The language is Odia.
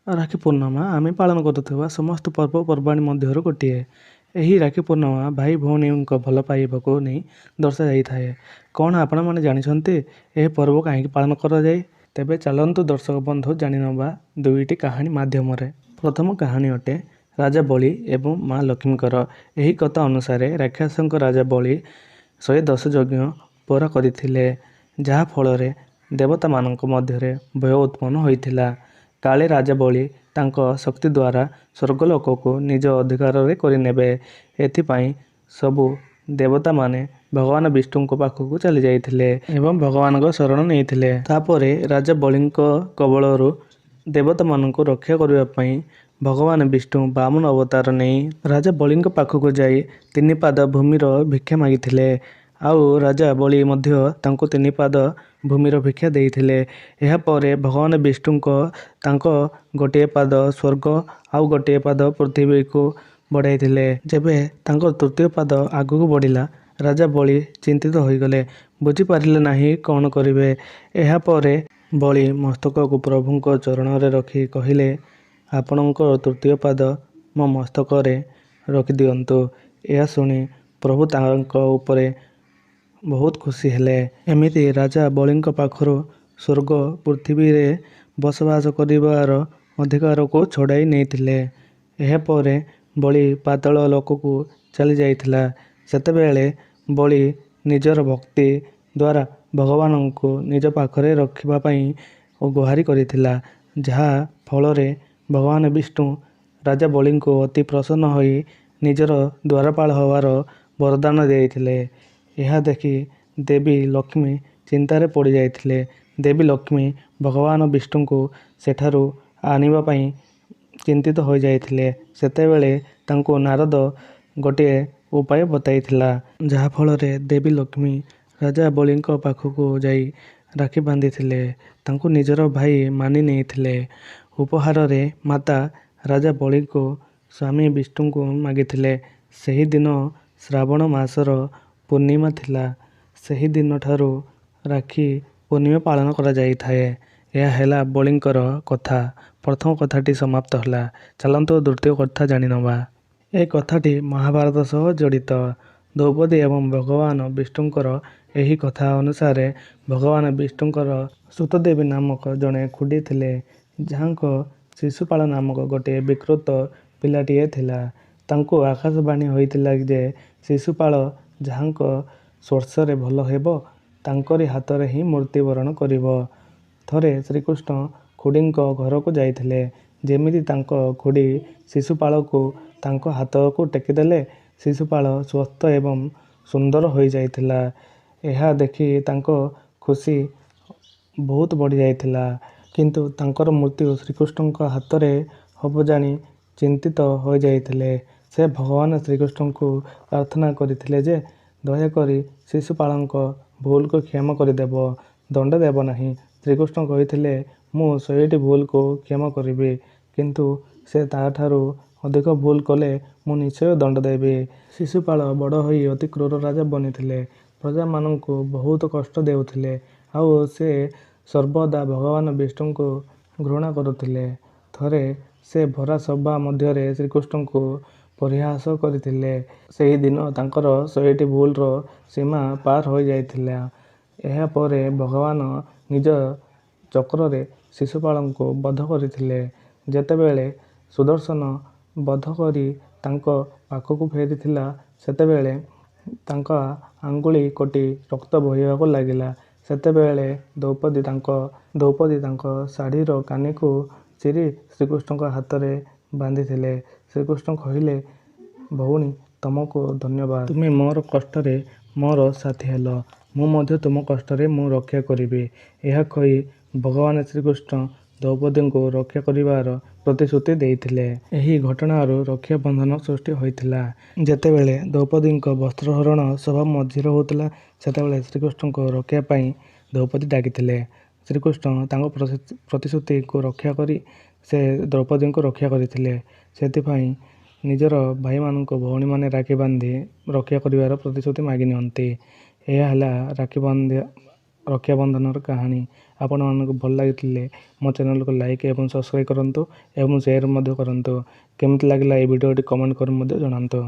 ରାକ୍ଷୀ ପୂର୍ଣ୍ଣିମା ଆମେ ପାଳନ କରୁଥିବା ସମସ୍ତ ପର୍ବପର୍ବାଣି ମଧ୍ୟରୁ ଗୋଟିଏ। ଏହି ରାକ୍ଷୀ ପୂର୍ଣ୍ଣିମା ଭାଇ ଭଉଣୀଙ୍କ ଭଲ ପାଇବାକୁ ନେଇ ଦର୍ଶାଯାଇଥାଏ। କ'ଣ ଆପଣମାନେ ଜାଣିଛନ୍ତି ଏହି ପର୍ବ କାହିଁକି ପାଳନ କରାଯାଏ? ତେବେ ଚାଲନ୍ତୁ ଦର୍ଶକ ବନ୍ଧୁ, ଜାଣିନେବା ଦୁଇଟି କାହାଣୀ ମାଧ୍ୟମରେ। ପ୍ରଥମ କାହାଣୀ ଅଟେ ରାଜା ବଳି ଏବଂ ମା ଲକ୍ଷ୍ମୀଙ୍କର। ଏହି କଥା ଅନୁସାରେ ରାକ୍ଷସଙ୍କ ରାଜା ବଳି 110 ଯଜ୍ଞ ପୁରା କରିଥିଲେ, ଯାହାଫଳରେ ଦେବତାମାନଙ୍କ ମଧ୍ୟରେ ଭୟ ଉତ୍ପନ୍ନ ହୋଇଥିଲା, କାଳେ ରାଜା ବଳି ତାଙ୍କ ଶକ୍ତି ଦ୍ୱାରା ସ୍ୱର୍ଗଲୋକକୁ ନିଜ ଅଧିକାରରେ କରିନେବେ। ଏଥିପାଇଁ ସବୁ ଦେବତାମାନେ ଭଗବାନ ବିଷ୍ଣୁଙ୍କ ପାଖକୁ ଚାଲିଯାଇଥିଲେ ଏବଂ ଭଗବାନଙ୍କ ଶରଣ ନେଇଥିଲେ। ତାପରେ ରାଜା ବଳିଙ୍କ କବଳରୁ ଦେବତାମାନଙ୍କୁ ରକ୍ଷା କରିବା ପାଇଁ ଭଗବାନ ବିଷ୍ଣୁ ବାମନ ଅବତାର ନେଇ ରାଜା ବଳିଙ୍କ ପାଖକୁ ଯାଇ ତିନି ପାଦ ଭୂମିର ଭିକ୍ଷା ମାଗିଥିଲେ, ଆଉ ରାଜା ବଳି ମଧ୍ୟ ତାଙ୍କୁ ତିନି ପାଦ ଭୂମିର ଭିକ୍ଷା ଦେଇଥିଲେ। ଏହାପରେ ଭଗବାନ ବିଷ୍ଣୁଙ୍କ ତାଙ୍କ ଗୋଟିଏ ପାଦ ସ୍ୱର୍ଗ ଆଉ ଗୋଟିଏ ପାଦ ପୃଥିବୀକୁ ବଢ଼ାଇଥିଲେ। ଯେବେ ତାଙ୍କ ତୃତୀୟ ପାଦ ଆଗକୁ ବଢ଼ିଲା, ରାଜା ବଳି ଚିନ୍ତିତ ହୋଇଗଲେ, ବୁଝିପାରିଲେ ନାହିଁ କ'ଣ କରିବେ। ଏହାପରେ ବଳି ମସ୍ତକକୁ ପ୍ରଭୁଙ୍କ ଚରଣରେ ରଖି କହିଲେ, ଆପଣଙ୍କ ତୃତୀୟ ପାଦ ମୋ ମସ୍ତକରେ ରଖିଦିଅନ୍ତୁ। ଏହା ଶୁଣି ପ୍ରଭୁ ତାଙ୍କ ଉପରେ ବହୁତ ଖୁସି ହେଲେ। ଏମିତି ରାଜା ବଳିଙ୍କ ପାଖରୁ ସ୍ୱର୍ଗ ପୃଥିବୀରେ ବସବାସ କରିବାର ଅଧିକାରକୁ ଛଡ଼ାଇ ନେଇଥିଲେ। ଏହାପରେ ବଳି ପାତାଳ ଲୋକକୁ ଚାଲିଯାଇଥିଲା। ସେତେବେଳେ ବଳି ନିଜର ଭକ୍ତି ଦ୍ୱାରା ଭଗବାନଙ୍କୁ ନିଜ ପାଖରେ ରଖିବା ପାଇଁ ଗୁହାରି କରିଥିଲା, ଯାହା ଫଳରେ ଭଗବାନ ବିଷ୍ଣୁ ରାଜା ବଳିଙ୍କୁ ଅତି ପ୍ରସନ୍ନ ହୋଇ ନିଜର ଦ୍ୱାରପାଳ ହେବାର ବରଦାନ ଦେଇଥିଲେ। ଏହା ଦେଖି ଦେବୀ ଲକ୍ଷ୍ମୀ ଚିନ୍ତାରେ ପଡ଼ିଯାଇଥିଲେ। ଦେବୀ ଲକ୍ଷ୍ମୀ ଭଗବାନ ବିଷ୍ଣୁଙ୍କୁ ସେଠାରୁ ଆଣିବା ପାଇଁ ଚିନ୍ତିତ ହୋଇଯାଇଥିଲେ। ସେତେବେଳେ ତାଙ୍କୁ ନାରଦ ଗୋଟିଏ ଉପାୟ ବତାଇଥିଲା, ଯାହାଫଳରେ ଦେବୀ ଲକ୍ଷ୍ମୀ ରାଜା ବଳିଙ୍କ ପାଖକୁ ଯାଇ ରାକ୍ଷୀ ବାନ୍ଧିଥିଲେ, ତାଙ୍କୁ ନିଜର ଭାଇ ମାନି ନେଇଥିଲେ। ଉପହାରରେ ମାତା ରାଜା ବଳିଙ୍କୁ ସ୍ୱାମୀ ବିଷ୍ଣୁଙ୍କୁ ମାଗିଥିଲେ। ସେହିଦିନ ଶ୍ରାବଣ ମାସର ପୂର୍ଣ୍ଣିମା ଥିଲା। ସେହିଦିନ ଠାରୁ ରାକ୍ଷୀ ପୂର୍ଣ୍ଣିମା ପାଳନ କରାଯାଇଥାଏ। ଏହା ହେଲା ବଳିଙ୍କର କଥା। ପ୍ରଥମ କଥାଟି ସମାପ୍ତ ହେଲା। ଚାଲନ୍ତୁ ଦ୍ୱିତୀୟ କଥା ଜାଣିନେବା। ଏ କଥାଟି ମହାଭାରତ ସହ ଜଡ଼ିତ। ଦ୍ରୌପଦୀ ଏବଂ ଭଗବାନ ବିଷ୍ଣୁଙ୍କର। ଏହି କଥା ଅନୁସାରେ ଭଗବାନ ବିଷ୍ଣୁଙ୍କର ଶ୍ରୁତଦେବୀ ନାମକ ଜଣେ ଖୁଡ଼ୀ ଥିଲେ, ଯାହାଙ୍କ ଶିଶୁପାଳ ନାମକ ଗୋଟିଏ ବିକୃତ ପିଲାଟିଏ ଥିଲା। ତାଙ୍କୁ ଆକାଶବାଣୀ ହୋଇଥିଲା ଯେ ଶିଶୁପାଳ ଯାହାଙ୍କ ସ୍ପର୍ଶରେ ଭଲ ହେବ, ତାଙ୍କରି ହାତରେ ହିଁ ମୃତ୍ୟୁବରଣ କରିବ। ଥରେ ଶ୍ରୀକୃଷ୍ଣ ଖୁଡ଼ୀଙ୍କ ଘରକୁ ଯାଇଥିଲେ। ଯେମିତି ତାଙ୍କ ଖୁଡ଼ୀ ଶିଶୁପାଳକୁ ତାଙ୍କ ହାତକୁ ଟେକିଦେଲେ, ଶିଶୁପାଳ ସୁସ୍ଥ ଏବଂ ସୁନ୍ଦର ହୋଇଯାଇଥିଲା। ଏହା ଦେଖି ତାଙ୍କ ଖୁସି ବହୁତ ବଢ଼ିଯାଇଥିଲା। କିନ୍ତୁ ତାଙ୍କର ମୃତ୍ୟୁ ଶ୍ରୀକୃଷ୍ଣଙ୍କ ହାତରେ ହେବ ଜାଣି ଚିନ୍ତିତ ହୋଇଯାଇଥିଲେ। ସେ ଭଗବାନ ଶ୍ରୀକୃଷ୍ଣଙ୍କୁ ପ୍ରାର୍ଥନା କରିଥିଲେ ଯେ ଦୟାକରି ଶିଶୁପାଳଙ୍କ ଭୁଲକୁ କ୍ଷମା କରିଦେବ, ଦଣ୍ଡ ଦେବ ନାହିଁ। ଶ୍ରୀକୃଷ୍ଣ କହିଥିଲେ, ମୁଁ 100ଟି ଭୁଲକୁ କ୍ଷମା କରିବି, କିନ୍ତୁ ସେ ତା'ଠାରୁ ଅଧିକ ଭୁଲ କଲେ ମୁଁ ନିଶ୍ଚୟ ଦଣ୍ଡ ଦେବି। ଶିଶୁପାଳ ବଡ଼ ହୋଇ ଅତି କ୍ରୂର ରାଜା ବନିଥିଲେ। ପ୍ରଜାମାନଙ୍କୁ ବହୁତ କଷ୍ଟ ଦେଉଥିଲେ, ଆଉ ସେ ସର୍ବଦା ଭଗବାନ ବିଷ୍ଣୁଙ୍କୁ ଘୃଣା କରୁଥିଲେ। ଥରେ ସେ ଭରା ସଭା ମଧ୍ୟରେ ଶ୍ରୀକୃଷ୍ଣଙ୍କୁ ପରିହାସ କରିଥିଲେ। ସେହିଦିନ ତାଙ୍କର 100ଟି ଭୁଲର ସୀମା ପାର ହୋଇଯାଇଥିଲା। ଏହାପରେ ଭଗବାନ ନିଜ ଚକ୍ରରେ ଶିଶୁପାଳଙ୍କୁ ବଧ କରିଥିଲେ। ଯେତେବେଳେ ସୁଦର୍ଶନ ବଧ କରି ତାଙ୍କ ପାଖକୁ ଫେରିଥିଲା, ସେତେବେଳେ ତାଙ୍କ ଆଙ୍ଗୁଳି କଟି ରକ୍ତ ବୋହିବାକୁ ଲାଗିଲା। ସେତେବେଳେ ଦ୍ରୌପଦୀ ତାଙ୍କ ଶାଢ଼ୀର କାନିକୁ ଚିରି ଶ୍ରୀକୃଷ୍ଣଙ୍କ ହାତରେ ବାନ୍ଧିଥିଲେ। ଶ୍ରୀକୃଷ୍ଣ କହିଲେ, ଭଉଣୀ, ତୁମକୁ ଧନ୍ୟବାଦ। ତୁମେ ମୋର କଷ୍ଟରେ ମୋର ସାଥୀ ହେଲ। ମୁଁ ମଧ୍ୟ ତୁମ କଷ୍ଟରେ ମୁଁ ରକ୍ଷା କରିବି। ଏହା କହି ଭଗବାନ ଶ୍ରୀକୃଷ୍ଣ ଦ୍ରୌପଦୀଙ୍କୁ ରକ୍ଷା କରିବାର ପ୍ରତିଶ୍ରୁତି ଦେଇଥିଲେ। ଏହି ଘଟଣାରୁ ରକ୍ଷାବନ୍ଧନ ସୃଷ୍ଟି ହୋଇଥିଲା। ଯେତେବେଳେ ଦ୍ରୌପଦୀଙ୍କ ବସ୍ତ୍ରହରଣ ସଭା ମଝିରେ ହେଉଥିଲା, ସେତେବେଳେ ଶ୍ରୀକୃଷ୍ଣଙ୍କୁ ରକ୍ଷା ପାଇଁ ଦ୍ରୌପଦୀ ଡାକିଥିଲେ। ଶ୍ରୀକୃଷ୍ଣ ତାଙ୍କ ପ୍ରତିଶ୍ରୁତିକୁ ରକ୍ଷା କରି ସେ ଦ୍ରୌପଦୀଙ୍କୁ ରକ୍ଷା କରିଥିଲେ। ସେଥିପାଇଁ ନିଜର ଭାଇମାନଙ୍କୁ ଭଉଣୀମାନେ ରାକ୍ଷୀ ବାନ୍ଧି ରକ୍ଷା କରିବାର ପ୍ରତିଶ୍ରୁତି ମାଗି ନିଅନ୍ତି। ଏହା ହେଲା ରାକ୍ଷୀ ରକ୍ଷାବନ୍ଧନର କାହାଣୀ। ଆପଣମାନଙ୍କୁ ଭଲ ଲାଗିଥିଲେ ମୋ ଚ୍ୟାନେଲକୁ ଲାଇକ୍ ଏବଂ ସବସ୍କ୍ରାଇବ୍ କରନ୍ତୁ ଏବଂ ସେୟାର ମଧ୍ୟ କରନ୍ତୁ। କେମିତି ଲାଗିଲା ଏହି ଭିଡ଼ିଓଟି କମେଣ୍ଟ କରି ମଧ୍ୟ ଜଣାନ୍ତୁ।